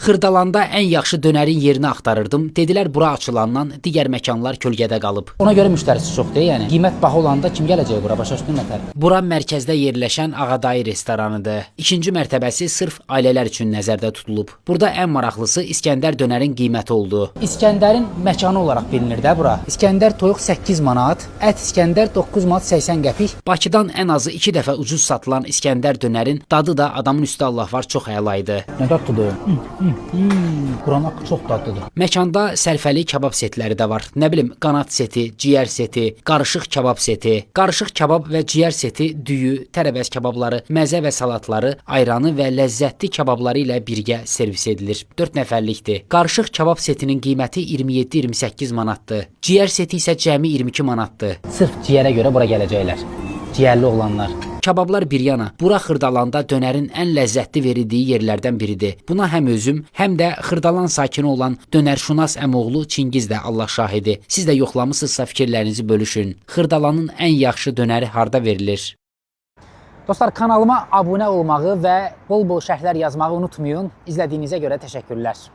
Xırdalanda ən yaxşı dönərin yerini axtarırdım. Dedilər bura açılandan digər məkanlar kölgədə qalıb. Ona görə müştərisi çoxdur, yəni. Qiymət baha olanda kim gələcək bura? Başa düşdün nətər? Bura mərkəzdə yerləşən Ağadayı restoranıdır. İkinci mərtəbəsi sırf ailələr üçün nəzərdə tutulub. Burada ən maraqlısı İskəndər dönərin qiyməti oldu. İskəndərin məkanı olaraq bilinir də bura. İskəndər toyuq 8 manat, ət İskəndər 9 manat 80 qəpik. Bakıdan ən azı 2 dəfə ucuz satılan İskəndər dönərin dadı da adamın üstü Allah var çox əla idi. Nə dadlıdır? Quran haqqı çox dadlıdır. Məkanda sərfəli kabab setləri də var. Nə bilim, qanad seti, ciyər seti, qarışıq kabab seti, qarışıq kabab və ciyər seti, düyü, tərəvəz kababları, məzə və salatları, ayranı və ləzzətli kababları ilə birgə servis edilir. 4 nəfərlikdir. Qarışıq kabab setinin qiyməti 27-28 manatdır. Ciyər seti isə cəmi 22 manatdır. Sırf ciyərə görə bura gələcəklər. Ciyərli olanlar. Kabablar bir yana, bura Xırdalanda dönərin ən ləzzətli verildiyi yerlərdən biridir. Buna həm özüm, həm də Xırdalan sakini olan dönərşünas əmioğlu Çingiz də Allah şahidi. Siz də yoxlamısınızsa fikirlərinizi bölüşün. Xırdalanın ən yaxşı dönəri harda verilir? Dostlar, kanalıma abunə olmağı və bol-bol şərhlər yazmağı unutmayın. İzlədiyinizə görə təşəkkürlər.